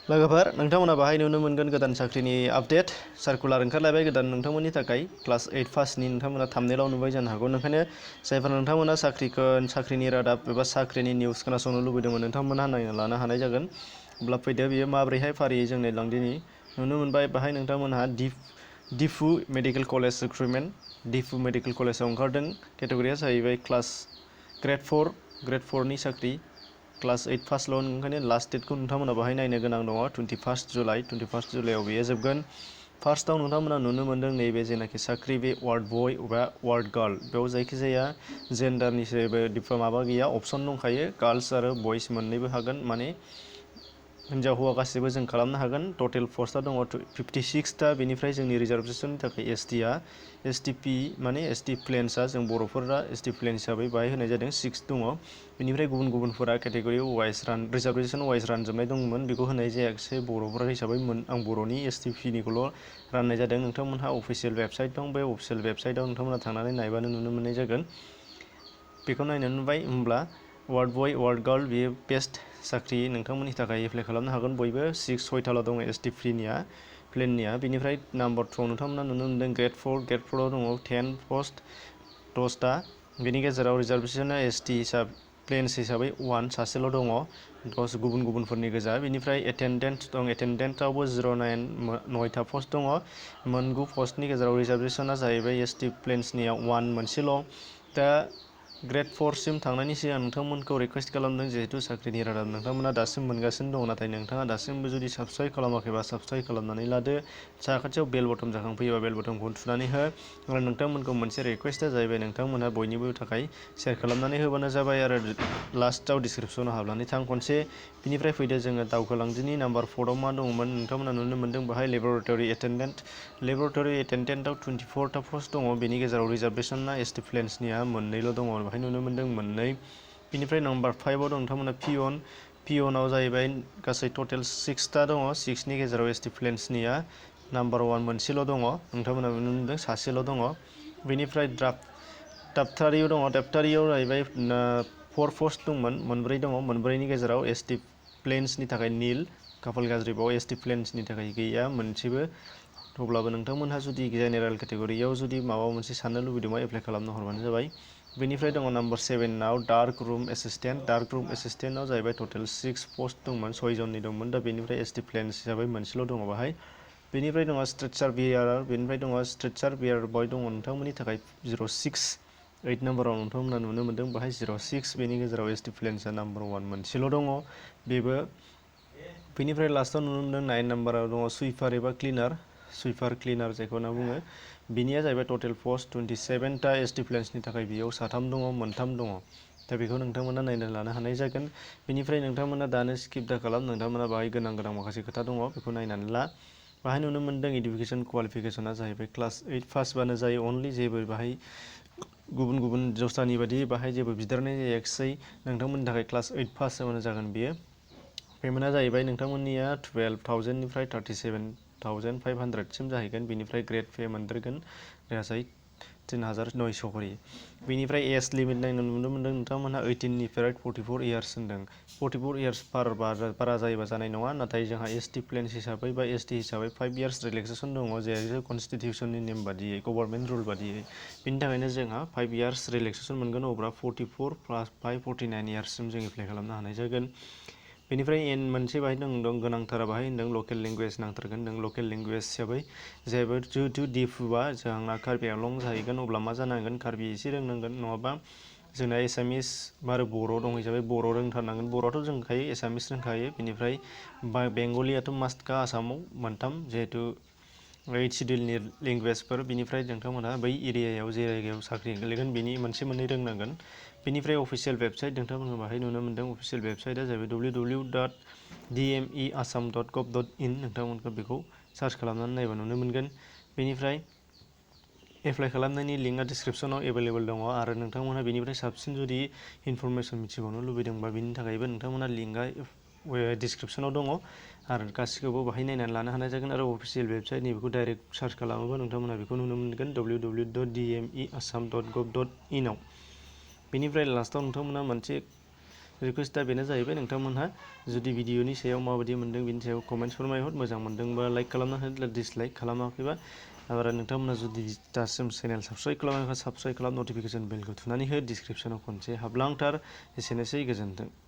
लोगोफोर नोंथांमोना बाहाय नुनो मोनगोन गोदान साख्रिनि आपडेट सार्कुलार ओंखारलायबाय गोदान नोंथांमोननि थाखाय क्लास 8 पासनि नोंथांमोना थाम्बनेलाव नुबाय जानो हागौ ओंखायनो जायफोर नोंथांमोना साख्रिनि रादाब एबा साख्रिनि निउस खोनासंनो लुबैदोंमोन नोंथांमोना नायना लानो हानाय जागोन। अब्ला फैदो बियो माबोरैहाय फारियै जों नायलांदिनि नुनो मोनबाय बाहाय नोंथांमोनहा Diphu medical college recruitment Diphu medical कलेजाव ओंखारदों केटेगरिया जाहैबाय ग्रेड 4 नि साख्रि क्लास 8 पासल' ओंखायनो लास्ट डेटखौ नोंथांमोना बाहाय नायनो गोनां दङ 21 जुलाइआव बेयो जोबगोन। फार्स्टआव नोंथांमोना नुनो मोनदों नैबे जेनाखि साख्रि बे वार्ड बय एबा वार्ड गार्ल बेयाव जायखिजाया जेन्डारनि जेबो माबा गैया अपसन दंखायो गार्ल्स आरो बयस मोननैबो हागोन माने हिन्जाव हौवा गासिबो जों खालामनो हागोन। टटेल पस्टआ दङ 56टा बेनिफ्राय जोंनि रिजार्भेसननि थाखाय एसटि माने एसटि प्लेन्सआ जों बर'फोरा एसटि प्लेन हिसाबै बाहाय होनाय जादों 6 दङ। बेनिफ्राय गुबुनफोरा केटेगरि वाइज रिजार्भेसन वाइज रानजोबनाय दंमोन बेखौ होनाय जायाखिसै बर'फोर हिसाबै आं बर'नि एसटि पिनिखौल' राननाय जादों। नोंथांमोनहा अफिसियेल वेबसाइट दं बे अफिसियेल वेबसाइटआव नोंथांमोना थांनानै नायबानो नुनो मोननाय जागोन। बेखौ नायनानै नुबाय होमब्ला वार्ड बय वार्ड गार्ल बेयो बेस्ट साख्रि नोंथांमोननि थाखाय एप्लाइ खालामनो हागोन बयबो 6-6टाल' दङ एसटि प्लेननिया। बेनिफ्राय नाम्बार 2 नोंथांमोना नुनो मोनदों ग्रेड 4 दङ 10 पस्ट 10टा बेनि गेजेराव रिजार्भेसना एसटि प्लेन्स हिसाबै 1 सासेल' दङ गुबुनफोरनि गोजा। बेनिफ्राय एटेन्डेन्ट दं एटेन्डेन्टआवबो 9टा पस्ट दङ मोनगु पस्टनि गेजेराव रिजार्भेसना जाहैबाय एसटि प्लेन्सनिया 1 मोनसेल'। दा ग्रेड 4 सिम थांनायनि सिगां नोंथांमोनखौ रिकुवेस्ट खालामदों जिहेतु साख्रिनि रादाब नोंथांमोना दासिम मोनगासिनो दं नाथाय नोंथाङा दासिमबो जुदि साबस्क्राइब खालामाखैबा साबस्क्राइब खालामनानै लादो। साखाथियाव बेल बटन जाखांफैयोबा बेल बटनखौ थुनानै हो आरो नोंथांमोनखौ मोनसे रिकुवेस्टआ जाहैबाय नोंथांमोनहा बयनिबो थाखाय शेयार खालामनानै होबानो जाबाय आरो लास्टआव डिसक्रिपसनाव हाबनानै थां खनसे। बिनिफ्राय फैदो जोङो दावखोलांदिनि नाम्बार 4आव मा दङमोन नोंथांमोना नुनो मोनदों बाहाय लेबरेटरि एटेन्डेन्टआव 24टा पस्ट दङ बेनि गेजेराव रिजार्भेसना एसटि प्लेन्सनिया मोननैल' दङ बेहाय नुनो मोनदों मोननै। बिनिफ्राय नाम्बार 5आव दं नोंथांमोना पिअनआव जाहैबाय गासै टटेल 6टा दङ 6नि गेजेराव एसटि प्लेन्सनिया नाम्बार 1 मोनसेल' दङ नोंथांमोना नुनो मोनदों सासेल' दङ। बेनिफ्राय दाबथारियाव जाहैबाय 4 पस्ट दंमोन मोनब्रै दङ मोनब्रैनि गेजेराव एसटि प्लेन्सनि थाखाय नील खाफाल गाज्रिबाव एसटि प्लेन्सनि थाखाय गैया मोनसेबो। अब्लाबो नोंथांमोनहा जुदि जेनेरेल केटेगरियाव जुदि माबा मोनसे साननो लुबैदोंबा एप्लाइ खालामनो हरबानो जाबाय। बेनिफ्राय दङ नाम्बार 7आव डार्क रुम एसिस्टेन्टआव जाहैबाय टटेल 6 पस्ट दंमोन 6 जननि दंमोन दा बेनिफ्राय एसटि प्लेन्स हिसाबै मोनसेल' दङ बाहाय। बेनिफ्राय दङ स्ट्रेचार बियार बय दङ नोंथांमोननि थाखाय 8 नाम्बाराव नोंथांमोना नुनो मोनदों बाहाय 06 बेनि गेजेराव एसटि प्लेन्सआ नाम्बार 1 मोनसेल' दङ बेबो। बेनिफ्राय लास्टआव नुनो मोनदों 9 नाम्बाराव दङ सुइपार एबा क्लिनार जायखौ होनना बुङो बिनिया जाहैबाय टटेल पस्ट 27टा एसटि प्लेन्सनि थाखाय बेयाव 3 दङ मोनथाम दङ दा बेखौ नोंथांमोना नायना लानो हानाय जागोन। बेनिफ्राय नोंथांमोना दानो स्किप दा खालाम नोंथांमोना बाहाय गोनां माखासे खोथा दङ बेखौ नायनानै ला। बाहाय नुनो मोनदों इडुकेसन क्वालिफिकेसना जाहैबाय क्लास 8 पासबानो जायो अनलि जेबो बाहाय गुबुन दस्रानि बायदि बाहाय जेबो बिदेरनाय जायाखिसै नोंथांमोननि थाखाय क्लास 8 पास जाबानो जागोन बेयो। पेमेन्टआ जाहैबाय नोंथांमोननिया 12,000निफ्राय 37,500 सिम जाहैगोन। बेनिफ्राय ग्रेड पे मोनदेरगोन गासै 3,900 करि। बेनिफ्राय एज लिमिट नायनो नुनो मोनदों नोंथांमोनहा 18निफ्राय 44 इयार्स होनदों 44 इयार्स बारा जायोबा जानाय नङा नाथाय जोंहा एसटि प्लेन्स हिसाबै बा एसटि हिसाबै 5 इयार्स रिलेक्सेसन दङ जेरै कनस्टिटिउसननि नेम बादियै गभर्नमेन्ट रुल बादियै बेनि थाखायनो जोंहा 5 इयार्स रिलेक्सेसन मोनगोन अब्ला 44 + 5 49 इयार्ससिम जों एप्लाइ खालामनो हानाय जागोन। बेनिफ्राय मोनसे बाहाय दं गोनांथारा बाहाय होनदों लकेल लेंगुवेज नांथारगोन नों लकेल लेंगुवेज हिसाबै जाहैबाय जिहेतु डिफुआ जोंना कार्बि आंलं जाहैगोन अब्ला मा जानांगोन कार्बि एसे रोंनांगोन नङाबा जोंना एसामिस आरो बर' दं हिसाबै बर' रोंथारनांगोन बर'आथ' रोंखायो एसामिस रोंखायो बेनिफ्राय बेंगलियाथ' मास्टखा आसामाव मोनथाम जिहेतु ओइट सिडिउलनि लेंगुवेजफोर बेनिफ्राय नोंथांमोनहा बै एरियायाव जे जायगायाव साख्रि गोलैगोन बेनि मोनसे मोननै रोंनांगोन। बेनिफ्राय अफिसियेल वेबसाइट नोंथांमोनहा बाहाय नुनो मोनदों अफिसियेल वेबसाइटआ जाहैबाय www.dmeassam.gov.in नोंथांमोनखौ बेखौ सार्च खालामनानै नायबा नुनो मोनगोन। बेनिफ्राय एप्लाइ खालामनायनि लिंकआ डिसक्रिपसनाव एभेलेबल दङ आरो नोंथांमोनहा बेनिफ्राय साबसिन जुदि इनफरमेसन मिथिबावनो लुबैदोंबा बेनि थाखायबो नोंथांमोनहा लिंकआ डिसक्रिपसनाव दङ आरो गासिखौबो बाहाय नायनानै लानो हानाय जागोन आरो अफिसियेल वेबसाइट नैबेखौ डाइरेक्ट सार्च खालामोबा नोंथांमोनहा बेखौ नुनो मोनगोन www.dmeassam.gov.in आव। बेनिफ्राय लास्टआव नोंथांमोनहा मोनसे रिकुवेस्टआ बेनो जाहैबाय नोंथांमोनहा जुदि भिडिअनि सायाव माबायदि मोनदों बिनि सायाव कमेन्ट्स फोरमायहर, मोजां मोनदोंबा लाइक खालामना हो, डिसलाइक खालामाखैबा आरो नोंथांमोना जुदि दासिम चेनेल साबस्क्राइब खालामाखैबा साबस्क्राइब खालाम, नटिफिकेसन बेलखौ थुनानै हो, डिसक्रिपसनाव खनसे हाबलांथार। एसेनोसै, गोजोन्थों।